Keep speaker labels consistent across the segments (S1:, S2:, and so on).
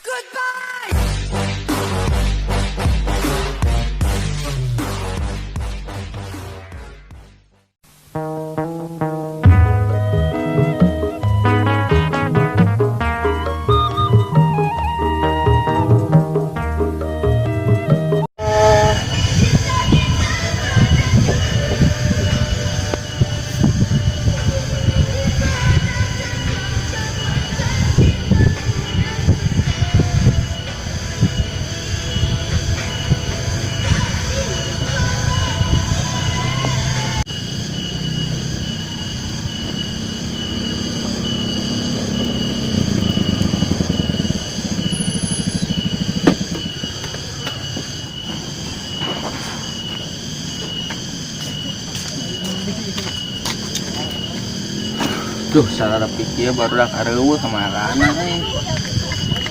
S1: Goodbye.
S2: Duh, salah pikir baru dah kareueuh kamarana euy.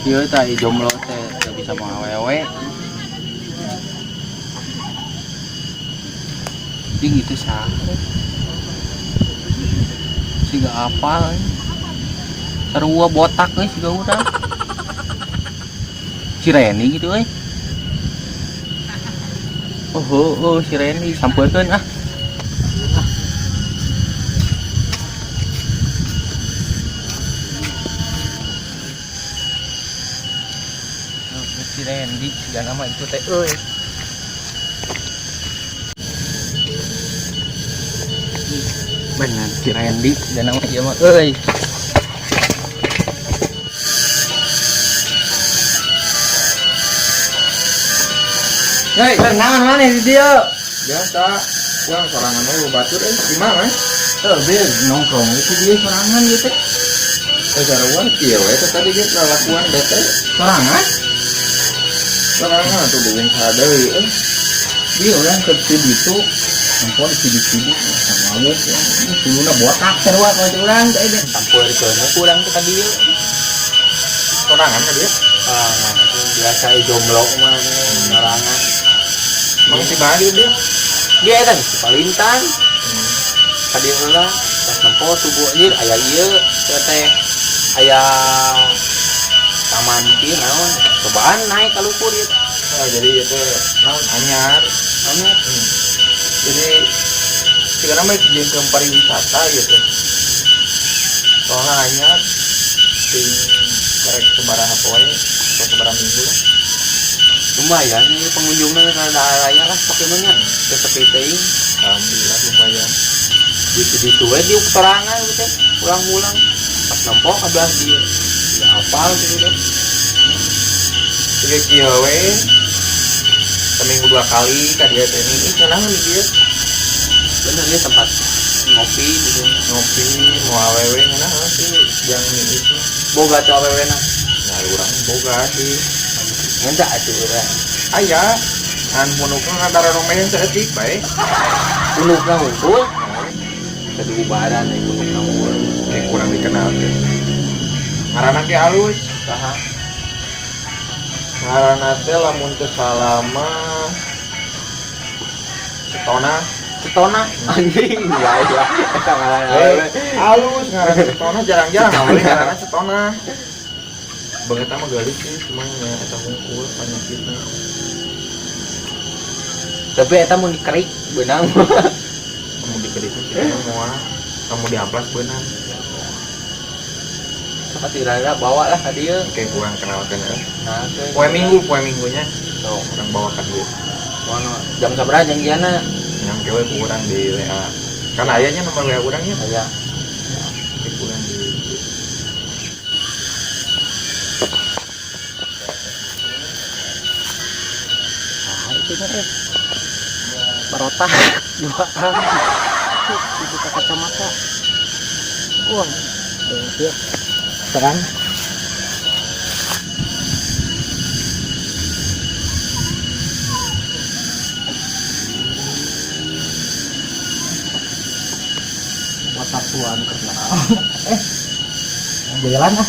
S2: Ieu tah jomblo teh teu bisa mau awewe. Ding itu saha? Siga apa euy? Sarua botak euy siga urang. Si Reni gitu euy. Oh, oh, oh si Reni sampeurkeun ah. Si Randy siga nama itu teh euy. Bener si Randy siga nama ieu mah euy. Hei, naon maneh di dieu?
S3: Biasa, urang sorangan we batur euy, di mana?
S2: Heuh, bir nongkrong itu dia sorangan ieu teh.
S3: Eh sarua kieu we teh tadi ge lalakuan bete.
S2: Sorangan?
S3: Sorangan atuh beuweung saha deui euy.
S2: Dia urang ke itu ampun sidik-sidik sama mabuk ya. Ini kuluna botak sarua kalau urang teh deh. Sampeurkeun ku urang teh ka dieu.
S3: Sorangan ka dia.
S2: Sorangan itu biasa jomblo mah sorangan.
S3: Mang si Bali dia.
S2: Dia eta si Palintan. Ka dieu heula pas nempo tubuh anjir aya ieu teh teh aya taman kieu naon cobaan naik ka luhur ieu.
S3: Oh, jadi itu naon anyar.
S2: Anyar.
S3: Jadi sekarang mah jeung ke pariwisata gitu. Soalnya anyar sing karek sabaraha poe atau sabaraha minggu lah.
S2: Lumayan ini pengunjungnya rada raya lah pokoknya nya teu sepi teuing.
S3: Alhamdulillah lumayan.
S2: Gitu-gitu we diuk sorangan gitu teh pulang-pulang pas nempo ka belah dieu nggak apal gitu teh.
S3: Jadi kieu we seminggu dua kali ka dieu teh nih cenah di dieu.
S2: Bener ya tempat ngopi gitu.
S3: Ngopi mau awewe ngeunah sih yang itu.
S2: Boga tuh awewe na?
S3: Nah, urang boga sih.
S2: Ngenda atuh urang.
S3: Aya ngan punukna rada romean saeutik bae.
S2: Punukna hungkul teu ubaran euy punukna hungkul.
S3: Kayak kurang dikenal teh. Ngaranna ge halus.
S2: Saha?
S3: Ngaranna teh lamun teu salah mah Setona.
S2: Setona anjing ya ya eta ngaran
S3: Eh,
S2: awewe.
S3: halus ngaranna Setona, jarang-jarang
S2: Setona.
S3: awewe ngaranna Setona. Beungeutna mah geulis sih, cuma nya eta hungkul penyakitna.
S2: Tapi eta mun dikerik beunang.
S3: Kamu dikerik sih moal, kamu diamplas beunang.
S2: Sok atuh rada bawa lah ka dieu.
S3: Oke, kurang kenalkeun euy.
S2: Nah, teh.
S3: Poe minggu, poe minggunya
S2: Sok.
S3: Urang bawa ka dieu.
S2: Mono jam sabaraha janjianna?
S3: Yang kewe ku urang di WA. Kan ayahnya nomor WA urangnya.
S2: Aya.
S3: Oke, kurang di.
S2: Ah, itu mah eh. Barotak duaan. Dibuka kacamata. Wah, ya. Terang.
S4: Botak tuan kenal. Eh, jalan ah.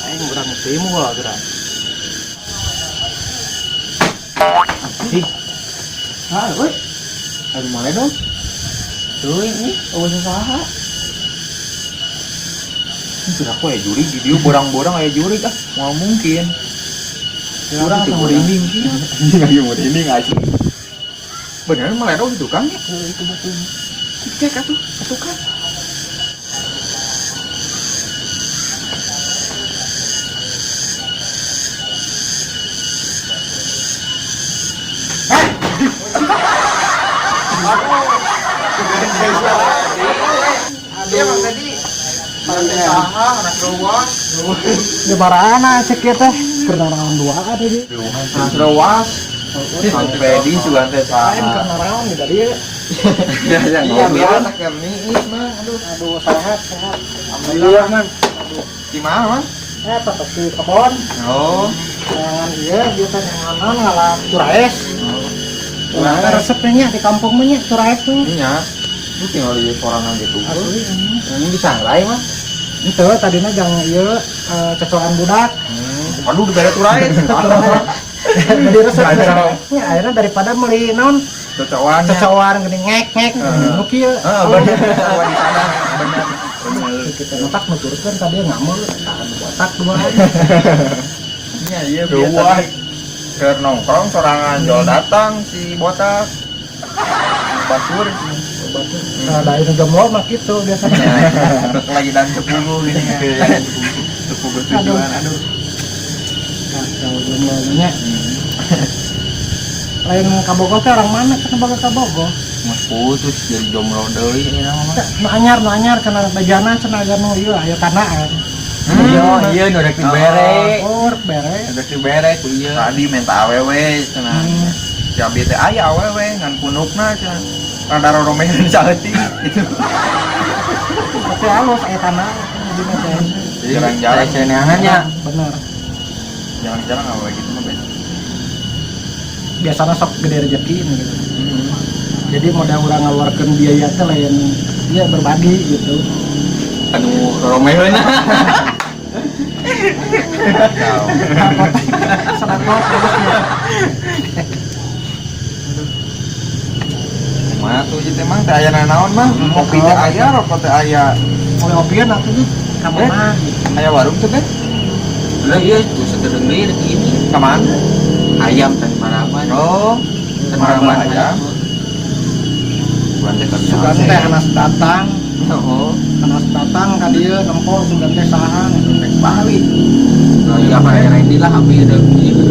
S4: Aing urang timu lah gerak.
S2: Sih,
S4: Ah, euy. Aduh mana dong?
S2: tuh ini eueuh saha?
S3: Itu aku aya jurig di dieu borang-borang aya jurig ah, moal mungkin. Urang teh merinding kieu. Anjing aya merinding asli. Bener melerong di tukang ya?
S4: Itu batu.
S3: Cek atuh, ke tukang. Iya bang tadi saha anak ruas.
S4: Di barana cek ieu teh keur naraon dua tadi.
S3: Anak ruas. Sampai di sugan teh
S4: Lain
S3: saha.
S4: keur naraon di tadi.
S2: Ya ya
S3: Iya
S2: ngobrol.
S3: biasa kerni mah aduh.
S4: Aduh, sehat sehat.
S3: Alhamdulillah man. Di mana man?
S4: Tetep di kebon.
S3: Oh.
S4: Neangan ieu biasa neangan ngala turaes.
S3: Urang
S4: Urang resep nya di kampung mah nya turaes mah.
S3: Nya. Lu tinggal di sorangan gitu.
S4: Asli ini.
S2: Ini disangrai mah.
S4: Itu tadinya jang ieu cocokan budak.
S3: Aduh dibere turaes.
S4: Jadi resep.
S3: Kacau.
S4: Ya akhirnya daripada meuli naon
S3: Cocokan.
S4: cocokan geuning ngek ngek nu kieu.
S3: Heeh bener. Di sana bener. Bener.
S4: Kita otak nuturkeun tadi ngamul tahan botak dua.
S3: Nya iya biasa tadi keur nongkrong sorangan jol datang si botak. Batur.
S4: Nah, dari nu jomblo mah kitu biasanya.
S3: Lagi dan 10 gini ya. 10 tujuan aduh.
S4: Kacau jomblo nya. Lain ka Bogor teh orang mana cenah boga ka Bogor?
S2: Mas putus jadi jomblo deui ini nama mah.
S4: Nu anyar nu anyar cenah bejana cenah aya nu ieu aya tanaan.
S2: Iya, iya nu rek dibere.
S4: Oh, rek bere.
S2: Rek dibere ku ieu.
S3: Tadi minta awewe cenah. Si abi teh aya awewe ngan punukna cenah. Rada roromehan saeutik gitu.
S4: Tapi halus aya tanah jadi mah teh.
S3: Jarang-jarang.
S2: Ceneangan nya.
S4: Bener.
S3: Jarang-jarang awewe gitu mah beda.
S4: Biasanya sok gede rezeki gitu. Jadi modal urang ngaluarkeun biaya teh lain ya berbagi gitu.
S2: Anu roromeheun.
S4: Sangat ya.
S3: Kumaha tuh ieu teh mang teh aya nanaon mah? Kopi teh aya, rokok teh aya.
S4: Mulai opian atuh nya ka mana gitu.
S3: Aya warung tuh teh.
S2: Lah iya tuh sekedeng deui rek ini.
S3: Ka mana?
S2: Ayam tan maraban.
S3: Oh,
S2: Tan
S3: maraban
S2: maraban
S3: ayam.
S4: Sugan teh anas datang,
S2: Oh.
S4: anas datang ka dieu nempo sugan teh saha rek balik.
S2: Lah iya apa ready lah abi ada ieu.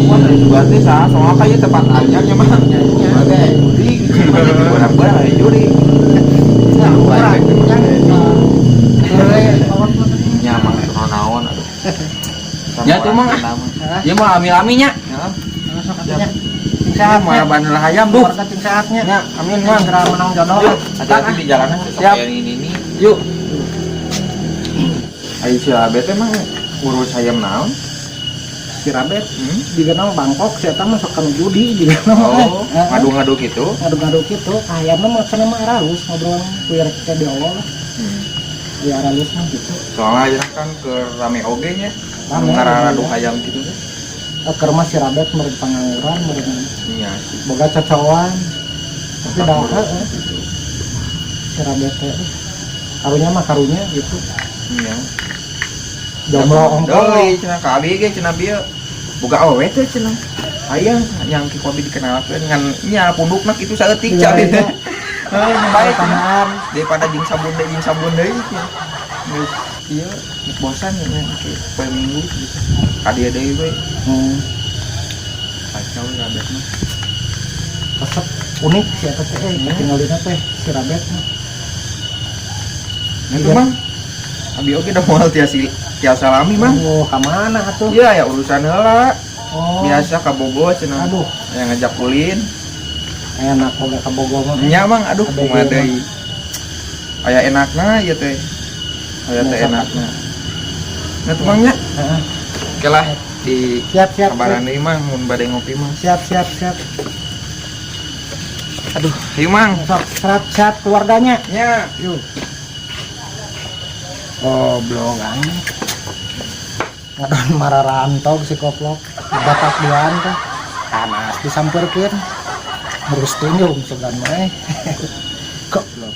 S3: Wah, sugan teh saha soalnya kayak tempat anyar nya mah.
S4: Nya.
S3: Oke, juri. Barang-barang aya juri.
S4: Nah, urang yang heureuy mawon mah.
S2: Nya mah naon aduh. Ya tuh mang.
S4: Hah?
S2: Ya mah ami-ami nya.
S3: Ya.
S4: Sok atuh nya. Cing sehat nya.
S2: Maraban lah ayam duh.
S4: Keluarga cing sehatnya.
S2: Nya, amin mang.
S4: Segera menang jodoh.
S2: Yuk,
S3: Hati-hati di jalanan
S2: Siap.
S3: Yang ini nih.
S2: Yuk.
S3: Ayo si Abe teh mah urus ayam naon?
S4: Si Rabet juga nama Bangkok, si eta mah sok kanu judi juga nama.
S3: Oh, ngadu-ngadu gitu.
S4: Ngadu-ngadu gitu. Ayamna mah cenah mah aralus ngobrol ku rek teh di awal lah. Ya aralus mah gitu.
S3: Soalnya aja kan ke rame oge nya.
S4: Rame,
S3: Ngaradu
S4: iya.
S3: ayam gitu teh.
S4: Keur mah si Rabet meureun pangangguran meureun
S3: Iya sih.
S4: boga cocoan. Tapi dah heeh. Si Rabet teh karunya mah karunya gitu.
S3: Iya.
S4: Jomblo ongko.
S3: Deui cenah ka abi ge cenah bieu. Boga awewe teh cenah. Aya yang ki kopi dikenalkeun ngan nya pundukna kitu saeutik
S4: Iya,
S3: cabe teh.
S4: iya.
S3: Heuh, bae cenah.
S4: Tangan.
S3: Daripada jeung sabun deui cenah. Geus ieu geus bosan ya ke poe minggu gitu. Ka dieu deui we. Kacau ya Rabet mah.
S4: Resep unik si eta teh ketinggalina teh si Rabet mah.
S3: Nah, itu mang. Abi oge da moal tiasa lami mang.
S4: Oh, ka mana atuh?
S3: Iya ya urusan heula.
S4: Oh.
S3: Biasa ka Bogor cenah.
S4: Aduh,
S3: Yang ngajak ulin.
S4: enak boga ka Bogor mah.
S3: Nya mang aduh
S4: ABG
S3: kumaha
S4: mah.
S3: deui. Aya enakna ieu teh. Aya teh
S4: Biasa.
S3: enakna. Nah tuh mang nya.
S4: Heeh.
S3: Oke lah di
S4: Siap, siap.
S3: kabaran deui mang mun bade ngopi mah.
S4: Siap, siap, siap.
S3: Aduh, hayu mang.
S4: Sok, sehat, sehat keluarganya.
S3: Nya.
S4: Yuk. Goblok anjing. Ngadon mararantog si koplok. Batak duaan teh. Panas disampeurkeun. Harus tunjung sugan mah. Goblok.